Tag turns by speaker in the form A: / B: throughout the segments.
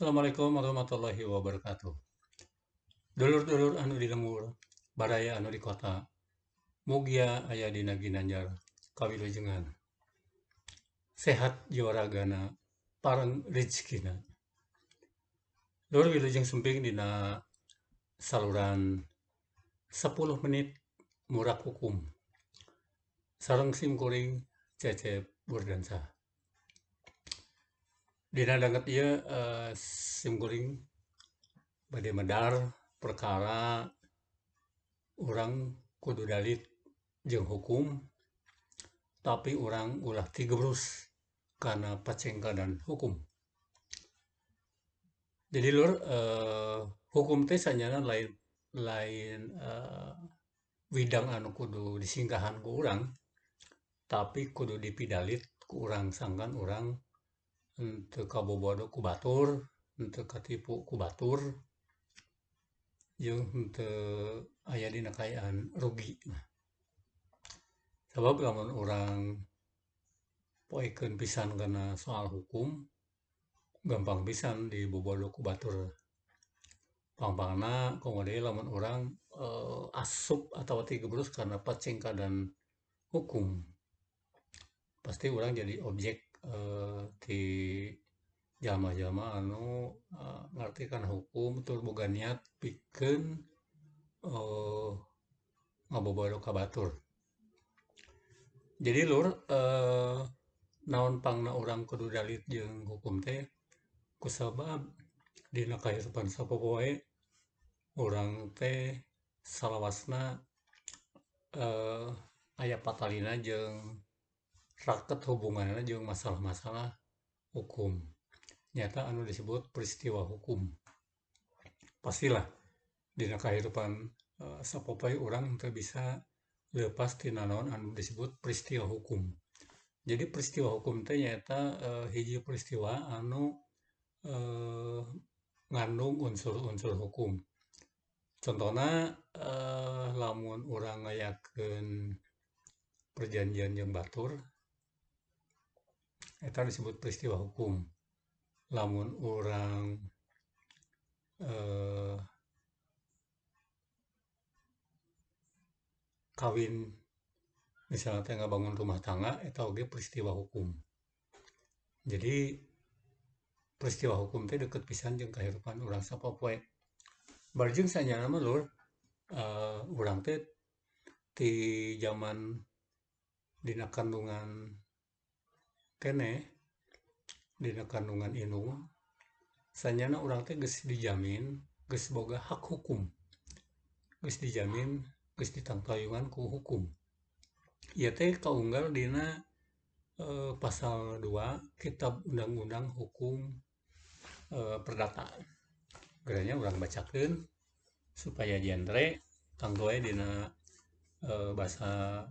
A: Assalamualaikum warahmatullahi wabarakatuh. Dulur-dulur anu di lembur, baraya anu di kota, mugia aya dina ginanjar kawilujengan. Sehat jiwa ragana, pareng rezekina. Lur wilujeng sumping dina saluran 10 menit murak hukum. Sareng sim kuring Cecep Burdansyah. Dina danget ieu sim kuring bade medar perkara urang kudu dalit jeung hukum, tapi urang ulah tigebrus kana pacengkadan hukum. Jadi lur, hukum teh sanyana lain widang anu kudu disinggahan ku urang, tapi kudu dipidalit ku urang sangkan urang henteu kabobodo ku batur, henteu katipu ku batur, jeung henteu aya dina kaayaan rugi. Sabab lamun urang poekeun pisan kana soal hukum, gampang pisan dibobodo ku batur. Pangpangna komo deui lamun urang asup atawa tigebrus kana pacengkadan hukum, pasti urang jadi objek ti jalma-jalma anu ngarti kana hukum tur boga niat pikeun ngabobodo ka batur. Jadi lur, naon pangna urang kudu dalit jeung hukum teh, kusabab dina kahirupan sapopoe urang teh salawasna aya patalina jeung raket hubunganna jeung masalah-masalah hukum. Nyata anu disebut peristiwa hukum. Pastilah dina kahirupan sapopoe urang teu bisa leupas tina naon anu disebut peristiwa hukum. Jadi peristiwa hukum teh nyaeta hiji peristiwa anu ngandung unsur-unsur hukum. Contohna lamun urang ngayakeun perjanjian jeung batur, eta disebut peristiwa hukum. Lamun urang kawin misalnya teh ngabangun rumah tangga, eta oge peristiwa hukum. Jadi peristiwa hukum teh deket pisan jeung kahirupan urang sapopoe. Barjeng sanyana mah lur, urang teh ti zaman dina kandungan keneh, dina kandungan indung, sanyana urang teh geus dijamin geus boga hak hukum, geus dijamin geus ditangtayungan ku hukum. Ieu teh kaunggal dina pasal 2 Kitab Undang-Undang Hukum Perdata. Geranya urang bacakeun supaya genre tangtu we dina bahasa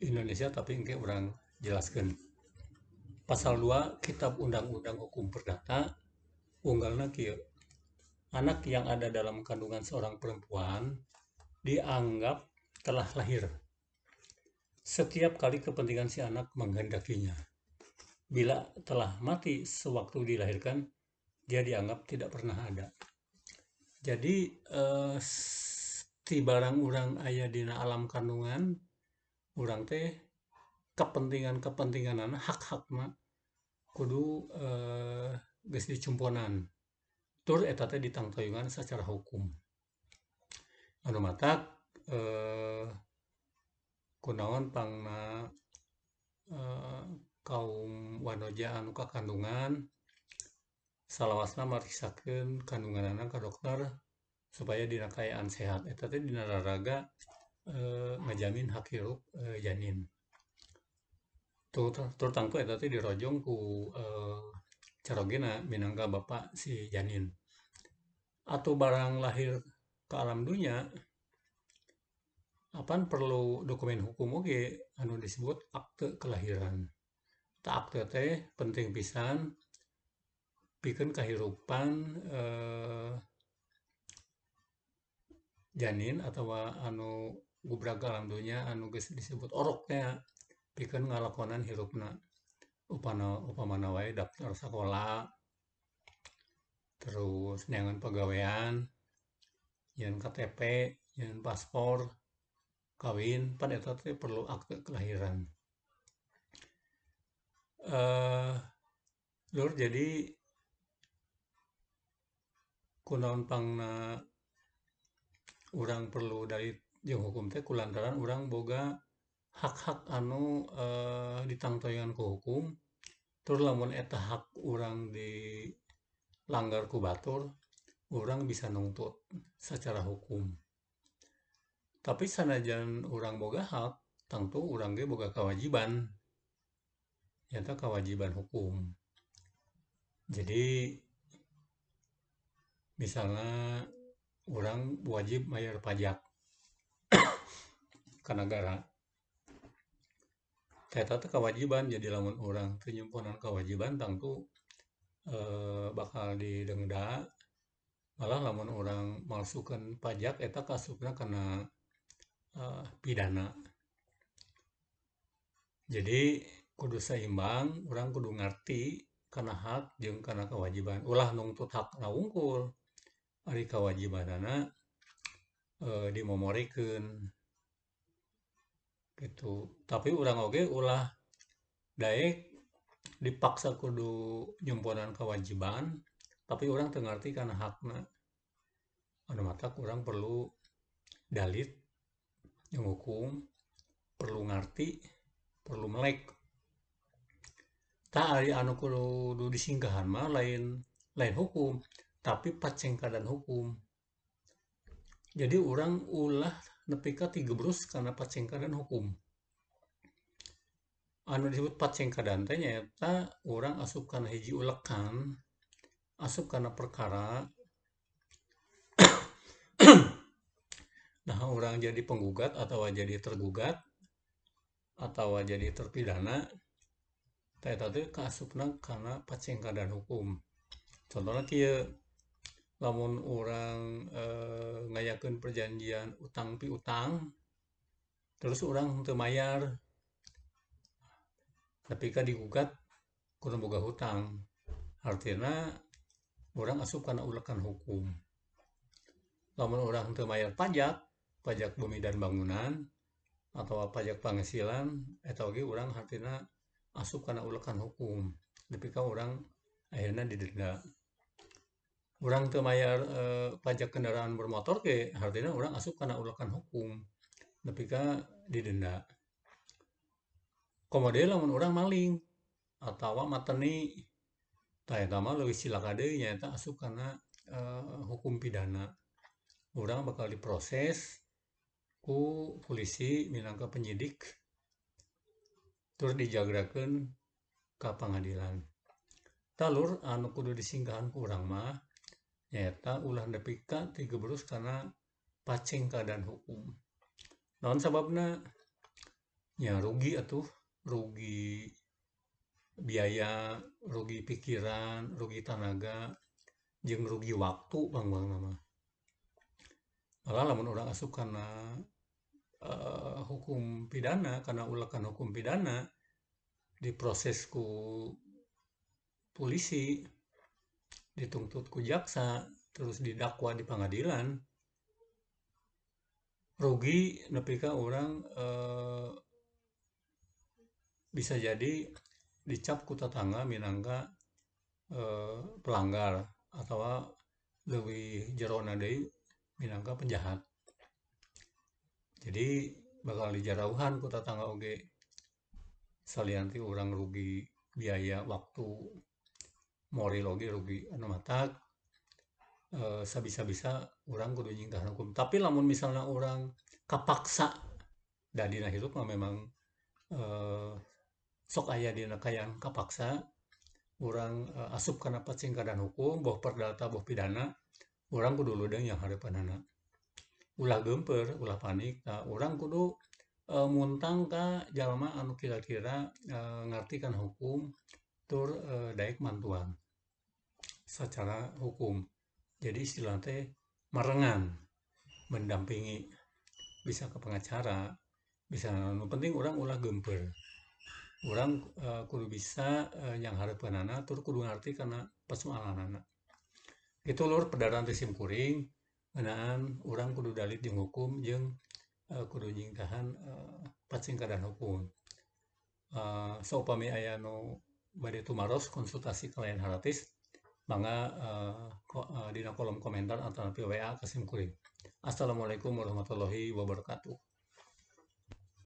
A: Indonesia, tapi engke urang jelaskeun. Pasal 2 Kitab Undang-Undang Hukum Perdata unggalna kieu. Anak yang ada dalam kandungan seorang perempuan dianggap telah lahir setiap kali kepentingan si anak menghendakinya. Bila telah mati sewaktu dilahirkan, dia dianggap tidak pernah ada. Jadi ti barang urang aya dina alam kandungan, urang teh kepentingan-kepentinganana, hak-hakna kudu geus dicumponan. Tur eta teh ditangtayungan secara hukum. Anu matak kunaon pangna kaum wanoja anu kakandungan salawasna mariksakeun kandunganana ka dokter supaya dina kaayaan sehat. Eta teh dina raraga ngajamin hak hirup janin. Tur tangtu eta teh dirojong ku carogena minangka bapa si janin. Atau barang lahir ke alam dunya, apan perlu dokumen hukum oge anu disebut akte kelahiran. Ta akte teh penting pisan pikeun kahirupan janin atawa anu gubrag alam dunya anu geus disebut orok teh pikeun ngalakonan hirupna. Upamana wae daftar sakola, Terus neangan pagawean, nyieun KTP, nyieun paspor, kawin, pan eta teh perlu akte kelahiran. Lur, jadi kunaon pangna urang perlu dari jeung hukum teh kulantaran urang boga hak-hak anu ditangtoyan ku hukum, tur lamun eta hak urang dilanggar ku batur, urang bisa nungtut secara hukum. Tapi sanajan urang boga hak, tangtu urang ge boga kewajiban, nyata kewajiban hukum. Jadi misalnya urang wajib bayar pajak ka nagara, eta teh kewajiban. Jadi lamun urang teu nyimponan kewajiban tangtu bakal didenda. Malah lamun urang malsukeun pajak eta kasupna kana pidana. Jadi kudu seimbang, urang kudu ngarti kana hak jeung kana kewajiban. Ulah nungtut hakna wungkul, ari kewajibanana dimomorikeun gitu. Tapi urang oge ulah daek dipaksa kudu nyumponan kewajiban, tapi urang teu ngarti kana hakna. Anu matak urang perlu dalit jeung hukum, perlu ngarti, perlu melek. Tah ari anu kudu disinggahan mah lain hukum, tapi pacengkadan hukum. Jadi urang ulah nepi ka tigebrus kana pacengkadan hukum. Anu disebut pacengkadan teh nyaeta urang asup kana hiji ulekan, asup kana perkara. Nah, urang jadi penggugat atau jadi tergugat atau jadi terpidana, eta teh kaasupna kana pacengkadan hukum. Contohna kieu, lamun urang ngayakeun perjanjian utang piutang, terus urang teu mayar, nepi ka digugat kudu boga hutang, artina urang asup kana ulekan hukum. Lamun urang teu mayar pajak, pajak bumi dan bangunan atau pajak penghasilan, eta oge urang hartina asup kana ulekan hukum, nepi ka urang akhirna didenda. Urang teu mayar pajak kendaraan bermotor ge hartina urang asup kana ulekan hukum, nepi ka didenda. Komo deui lamun urang maling atawa mateni, tah eta mah leuwih cilaka deui, nyaeta asup kana hukum pidana. Urang bakal diproses ku polisi minangka penyidik, terus dijagrakeun ka pangadilan. Talur anu kudu disinggahan ku urang mah nyaeta ulah nepi ka tigebrus kana pacengkadan hukum. Naon sababna? Nya rugi atuh, rugi biaya, rugi pikiran, rugi tanaga, jeung rugi waktu pang-pangna mah. Malah lamun urang asup kana hukum pidana, kana ulekan hukum pidana, diproses ku polisi, dituntut ku jaksa, terus didakwa di pengadilan, rugi nepi ka urang bisa jadi dicap ku tetangga minangka pelanggar atau leuwih jerona deui minangka penjahat. Jadi bakal dijarauhan ku tetangga oge, salian ti urang rugi biaya, waktu, moral oge rugi. Anu matak sabisa-bisa urang kudu nyingkahan hukum. Tapi lamun misalnya urang kapaksa, da dina hirup mah memang sok aya dina kayang kapaksa, urang asup kana pacengkadan hukum, boh perdata boh pidana, urang kudu ludeung yang hareupanana. Ulah geumpeur, ulah panik. Nah, urang kudu muntang ka jalma anu kira-kira ngarti kana hukum, tur daek mantuan secara hukum. Jadi istilah teh marengan, mendampingi, bisa ke pengacara, bisa nu penting urang ulah geumpeur. Urang kudu bisa yang hareupeunana, tur kudu ngarti kana persoalanana. Kitu lur pedaran ti sim kuring ngeunaan urang kudu dalit jeung hukum jeung kudu nyingkahan pacingkadan hukum. Saupami aya nu bade tumaros konsultasi kalayan haratis mangga dina kolom komentar atanapi WA ka sim kuring. Assalamualaikum warahmatullahi wabarakatuh.